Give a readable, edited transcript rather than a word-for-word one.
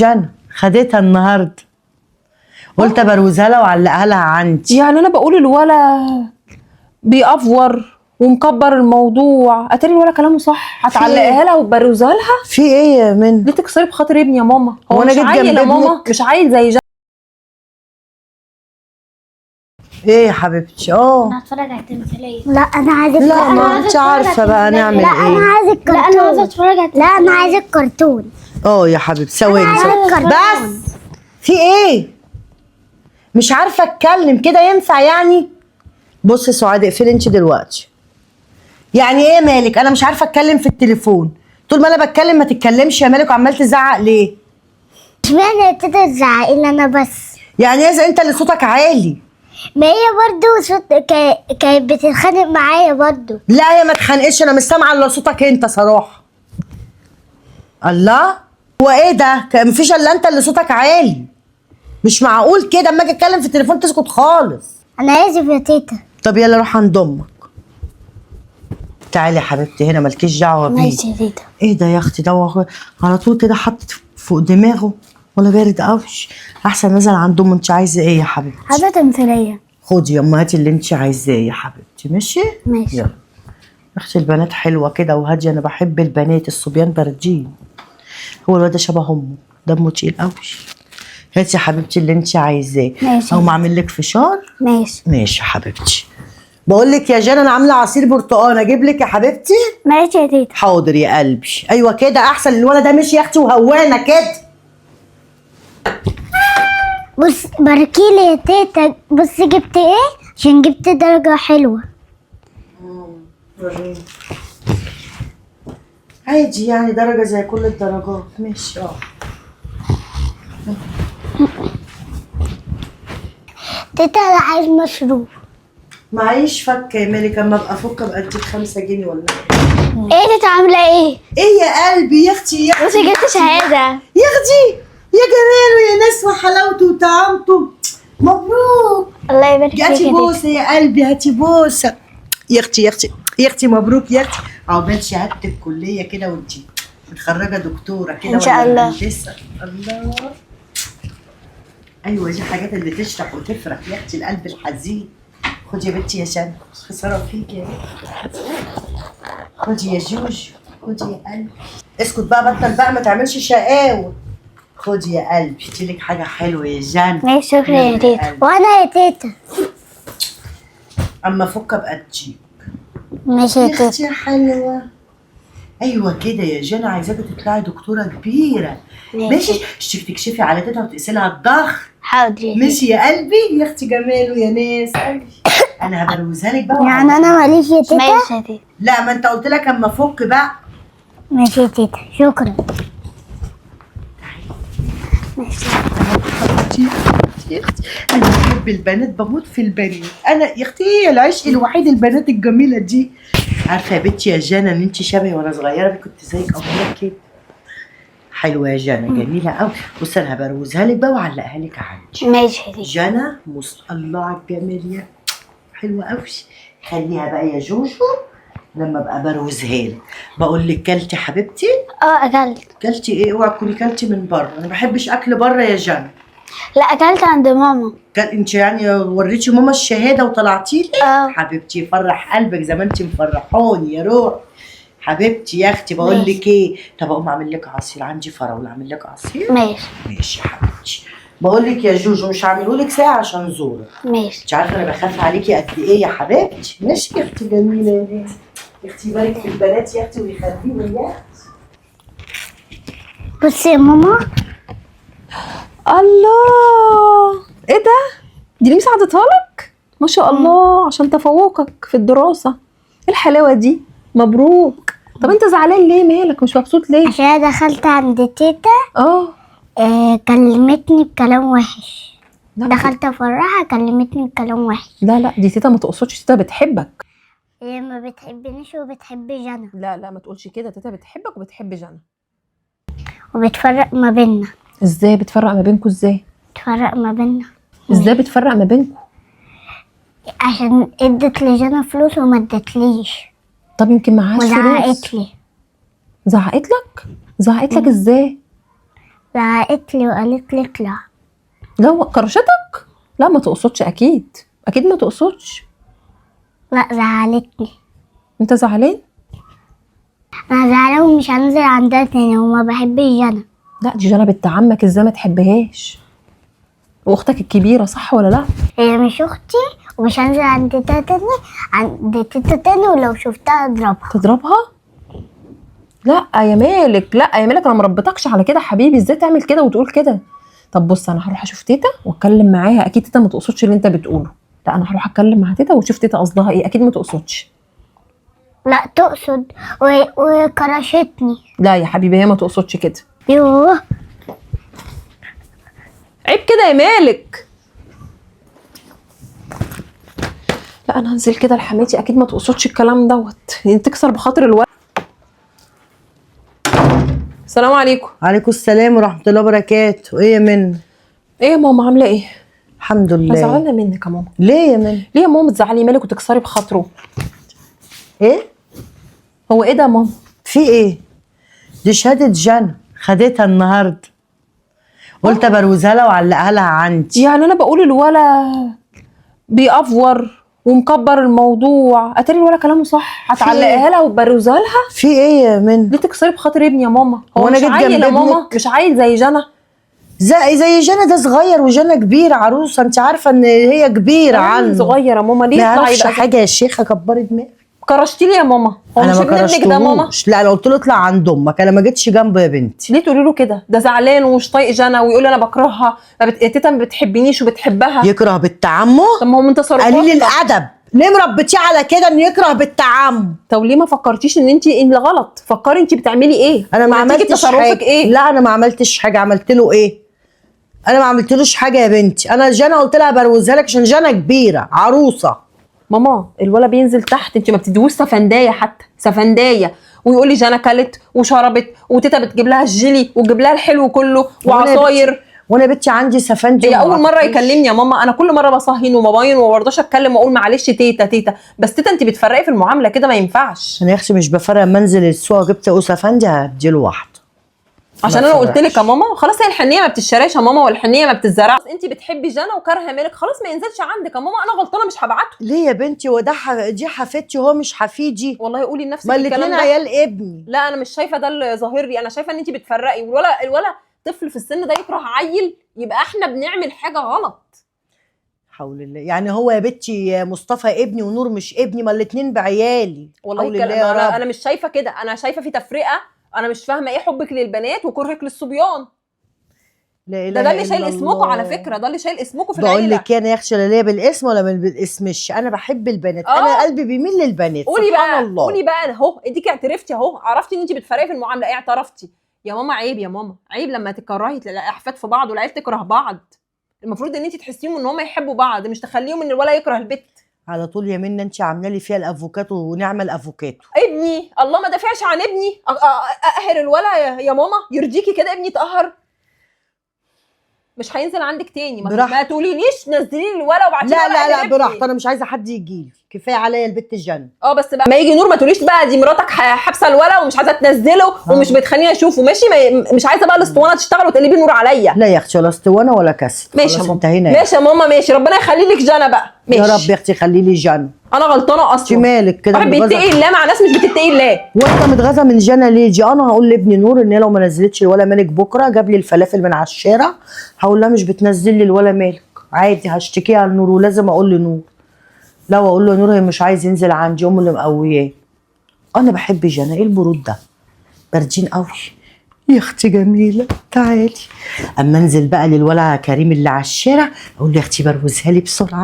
جنى خدتها النهارده، قلت ابروزها لها وعلقها لها عندي. يعني انا بقول الولا بيأفور ومكبر الموضوع، اتاري الولا كلامه صح. هتعلقها لها وتبروزها لها؟ في ايه يا منى؟ ليه تكسري بخاطر ابني يا ماما؟ هو هو أنا مش جيت عيل جنب يا ماما، ابنك؟ مش عيل زي جنى. ايه يا حبيبتي؟ اه انا هتفرج على التمثيلية. لا انا عايزه لا ما انت عارفه بقى نعمل لا انا ايه. عايزه الكرتون. لا انا عايزه اتفرج على لا انا عايزه الكرتون. اه يا حبيبتي ثواني عايزة ثواني. الكرتون. بس في ايه؟ مش عارفه اتكلم كده ينفع يعني؟ بصي يا سعاد اقفلي انت دلوقتي. يعني ايه يا مالك؟ انا مش عارفه اتكلم في التليفون، طول ما انا بتكلم ما تتكلمش يا مالك وعمال تزعق ليه؟ اشمعنى يا تيتا تزعقي لي انا بس؟ يعني ايه انت اللي صوتك عالي؟ ما هي برضو صوت كانت بتتخانق معايا برضو. لا هي ما اتخانقتش، انا مش سامعه الا صوتك انت صراحة. الله، هو ايه ده؟ مفيش الا انت اللي صوتك عالي. مش معقول كده اما اجي اتكلم في التليفون تسكت خالص. انا اسف يا تيتا. طب يلا روح عند امك. تعالي يا حبيبتي هنا، مالكيش دعوه بيه. ماشي يا تيتا. ايه ده يا اختي؟ ده هو على طول كده حاطط فوق دماغه ولا بارد قوي. احسن نزل عند امه. انت عايزه ايه يا حبيبتي؟ عايزه تمثيلية. خدي يما هاتي اللي انت عايزاه يا حبيبتي. ماشي؟ ماشي. يلا اختي البنات حلوة كده وهاديه، انا بحب البنات، الصبيان باردين. هو الواد ده شبه امه، دمه تقيل قوي. هاتي يا حبيبتي اللي انت عايزاه. ماشي. او اعمل لك فشار. ماشي. ماشي يا حبيبتي. بقول لك يا جانا انا عامله عصير برتقال، اجيب لك يا حبيبتي؟ ماشي يا تيتا. حاضر يا قلبي. ايوه كده احسن، الولد ده مشي يا اختي وهوانا كده. بص باركيلي يا تيتا، بص جبت ايه؟ عشان جبت درجة حلوة. عادي يعني درجه زي كل الدرجات. ماشي. اه تيتا انا عايز مشروب. معيش فكه يا مالك، اما ابقى فكه ابقى اديك 5 جنيه ولا ايه تيتا عامله ايه؟ ايه يا قلبي؟ يا اختي يا اختي بصي جبت شهادة. يا اختي يا جماله يا ناس وحلاوته وطعامته. مبروك. الله يبارك فيك يا هاتي تيتا. بوسه يا قلبي، هاتي بوسه يا اختي يا اختي يا اختي. مبروك يا اختي، عقبال شهادة الكلية كده وانتي متخرجة دكتورة كده إن شاء ولا الله. مهندسه. الله، ايوه دي حاجات اللي تشرح وتفرح يا اختي القلب الحزين. خدي يا بنتي يا جنى، خسارة فيك يا بنتي. خدي يا جوجو، خدي يا قلبي. اسكت بقى، بطل بقى ما تعملش شقاوة. خدي يا قلبي، اشتري لك حاجة حلوة يا جنى. ماشي شكرا يا تيتا. وانا يا تيتا. اما فك ابقى تجيب. ماشي يا يا تيتا. اختي حلوة. ايوه كده يا جنى، عايزاكي تطلعي دكتورة كبيرة. ماشي، اشتك تكشفي على تيتا وتقيسي لها الضغط. حاضر يا تيتا. ماشي يا قلبي يا اختي، جماله يا ناس. انا هبروزها لك بقى. يعني انا ماليش يا تيتا؟ ماشي يا تيتا. لا ما انت قلت لك اما فك بقى. ماشي يا تيتا شكرا. يا اختي يا اختي، انا بحب البنات، بموت في البنات انا يا اختي. إيه العشق الوحيد البنات الجميلة دي. عارفه يا بنتي يا جنى ان انت شبهي وانا صغيرة، كنت زيك اموره كده. حلوة يا جنى، جميلة قوي. بصي انا هبروزها لك بقى واعلقها لك عندي. ماشي يا تيتا. جنى الله على الجمال يا حلوة قوي. خليها بقى يا جوجو لما ابقى بروزها لك. بقول لك كلتي حبيبتي؟ اه اكلت. كلتي ايه؟ اوعي تكوني كلتي من بره، انا ما بحبش اكل بره يا جنى. لا اكلت عند ماما. كان انت يعني وريتي ماما الشهادة وطلعتي لي؟ اه. حبيبتي فرح قلبك زي ما انت مفرحاني يا روح حبيبتي يا اختي. بقول لك ايه، طب اقوم اعمل لك عصير، عندي فراوله، اعمل لك عصير. ماشي. ماشي يا حبيبتي. بقول لك يا جوجو مش هعمله لك ساعة عشان زورك. ماشي. انت عارفه انا بخاف عليكي قد ايه يا حبيبتي. ماشي يا اختي جميلة يا ناس. يا اختي يبارك في البنات يا اختي ويخليهم يا اختي. بصي يا ماما. الله، ايه ده؟ دي لميس عطتها لك؟ ما شاء الله، عشان تفوقك في الدراسة. ايه الحلاوة دي؟ مبروك. طب انت زعلان ليه؟ مالك مش مبسوط ليه؟ عشان أنا دخلت عند تيتا. اه كلمتني بكلام وحش. لا. دخلت افرحها كلمتني بكلام وحش. لا لا، دي تيتا ما تقصدش، تيتا بتحبك. هي ما بتحبنيش وبتحب جنى. لا لا ما تقولش كده، تيتا بتحبك وبتحب جنى. وبتفرق ما بيننا. ازاي بتفرق ما بينكوا؟ ازاي؟ بتفرق ما بيننا. ازاي بتفرق ما بينكوا؟ عشان ادت لجنى فلوس وما ادتليش. طب يمكن معهاش فلوس. وزعقت لي. زعقت لك؟ زعقت لك ازاي؟ زعقت لي وقالت لي اطلع. لا كرشتك؟ لا ما تقصدش، اكيد اكيد ما تقصدش. لا زعلتني. انت زعلان؟ انا زعلانة ومش هنزل عندها تاني وما بحبش جنى. لا دي جنى بنت عمك، ازاي ما تحبهاش؟ واختك الكبيرة صح ولا لا؟ هي مش اختي ومش هنزل عند تيتا تاني، عند تيتا تاني، ولو شفتها اضربها. تضربها؟ لا يا مالك، لا يا مالك، انا ما ربيتكش على كده حبيبي، ازاي تعمل كده وتقول كده؟ طب بص انا هروح اشوف تيتا واتكلم معاها، اكيد تيتا ما تقصدش اللي انت بتقوله. لا انا هروح اتكلم مع تيتا واشوف تيتا قصدها ايه، اكيد ما تقصدش. لا تقصد وكرشتني. لا يا حبيبي هي ما تقصدش كده. يوه عيب كده يا مالك. لا انا هنزل كده لحماتي، اكيد ما تقصدش الكلام دوت، يعني تكسر بخاطر الولد. السلام عليكم. عليكم السلام ورحمة الله وبركاته. ايه يا منى؟ ايه يا ماما عامله ايه؟ الحمد انا لله. زعلانة منك يا ماما. ليه يا منى؟ ليه يا ماما تزعلي مالك وتكسري بخاطره؟ ايه؟ هو ايه ده يا ماما؟ في ايه؟ دي شهادة جنى خدتها النهارده، قلت ابروزها لها وأعلقها لها عندي. يعني انا بقول الولا بيأفور ومكبر الموضوع، اتاري الولا كلامه صح، هتعلقها لها وتبروزها لها؟ في ايه يا منى؟ ليه تكسري بخاطر ابني يا ماما؟ هو وأنا مش جيت عيل جنب يا ماما؟ ابنك؟ مش عيل زي جنى؟ زي جنى ده صغير وجنى كبيرة عروسه، انت عارفه ان هي كبيرة عنه. صغير يا ماما، ليه ما يطلع يعرفش يبقى حاجة يا شيخه، كبري دماغك. كرشتي لي يا ماما؟ هو انا مش ما ابن ابنك ده ماما؟ كرشتهوش. لا انا قلت له اطلع عند امك، انا ما جيتش جنبه يا بنتي. ليه تقولي له كده؟ ده زعلان ومش طايق جنى ويقول انا بكرهها، ما بت... تيتا ما بتحبنيش وبتحبها. يكره بنت عمه؟ طب ما هو من تصرفاتك. قليل الادب، ليه مربيتيه على كده انه يكره بنت عمه؟ طب ليه ما فكرتيش ان انت اللي غلط؟ فكري انت بتعملي ايه؟ انا ما ونتيجة عملتش تصرفك حاجة. ايه؟ لا انا ما عملتش حاجة. عملت له ايه؟ انا ما عملتلوش حاجة يا بنتي. انا جنى قلت لها بروزها لك عشان جنى كبيرة عروسه. ماما الولا بينزل تحت، انت ما بتديهوش سفندايه حتى، سفندايه، ويقول لي جنى كلت وشربت وتيتا بتجيب لها الجيلي وتجيب لها الحلو كله وعصاير. وانا بنتي عندي سفندي. هي وما اول مرة عطتوش. يكلمني يا ماما، انا كل مرة بصهين ومباين وما برضاش اتكلم واقول معلش تيتا تيتا، بس تيتا انت بتفرقي في المعاملة كده، ما ينفعش. انا يا اختي مش بفرق، منزل السوق جبت سفندي هديله واحدة. عشان ما انا قلت لك فرقش. يا ماما خلاص، هي الحنيه ما بتشتريش يا ماما، والحنيه ما بتتزرعش. انت بتحبي جنى وكارهه مالك، خلاص ما ينزلش عندك يا ماما، انا غلطانة مش هبعته. ليه يا بنتي؟ وده دي حفيدتي وهو مش حفيدي؟ والله قولي لنفسك ما الكلام الاتنين ده. عيال ابني. لا انا مش شايفه ده اللي ظاهر لي، انا شايفه ان انت بتفرقي، والولا طفل في السن ده يكره عيل، يبقى احنا بنعمل حاجة غلط. حول الله. يعني هو يا بنتي مصطفى ابني ونور مش ابني؟ ما الاتنين بعيالي. والله حول الكلام الله يا انا, رب. أنا مش شايفه كده، انا شايفه في تفرقه. انا مش فاهمه ايه حبك للبنات وكرهك للصبيان. لا اله ده ده اللي إلا شايل اسمكم على الله. فكرة، ده اللي شايل اسمكم في بقول العيلة. لك انا يا اختي لا ليا بالاسم ولا من بالاسمش، انا بحب البنات. انا قلبي بيميل للبنات. قولي سبحان بقى الله. قولي بقى اهو، اديكي اعترفتي اهو، عرفتي ان انت بتفرقي في المعاملة، ايه اعترفتي يا ماما؟ عيب يا ماما، عيب لما تكرهي الاحفاد في بعض والعيال تكره بعض. المفروض ان انت تحسيهم ان هم يحبوا بعض، مش تخليهم ان الولا يكره البت. على طول يا منى انت عامله لي فيها الافوكاتو ونعمل افوكاتو. ابني الله ما دافعش عن ابني، اقهر الولا يا ماما؟ يرضيكي كده ابني اتقهر؟ مش هينزل عندك تاني. براحتك. ما تقوليليش نزلي لي الولا وابعتي لا لا لا براحتي، انا مش عايزه حد يجي لي، كفاية عليا البت الجنة. بس بقى ما يجي نور ما تقوليش بقى دي مراتك حابسه الولا ومش عايزه تنزله ومش بتخليني اشوفه، ماشي؟ مش عايزه بقى الاسطوانة تشتغل وتقلبي نور عليا. لا يا اختي ولا اسطوانة ولا كاسيت. ماشي يا خلاص ماما، انتهينا. ماشي يا ماما، ماشي، ربنا يخلي لك جنى بقى. ماشي يا رب يا اختي خلي لي جنى. انا غلطانة انت اصلا. مالك كده واحد متغاظة؟ بيتقي الله مع ناس مش بتتقي الله. وانت متغاظه من جنى ليه؟ دي انا هقول لابني نور ان هي لو ما نزلتش الولا مالك بكره جاب لي الفلافل من على الشارع، هقول لها مش بتنزل لي الولا مالك، عادي هشتكيها لنور، ولازم اقول لنور. لو اقول له نور هي مش عايز ينزل عندي، امه اللي مقوياه. انا بحب جنى. ايه البرود ده؟ باردين قوي يا اختي. جميلة تعالي. اما انزل بقى للولا كريم اللي على الشارع اقول له يا اختي بروزها لي بسرعة.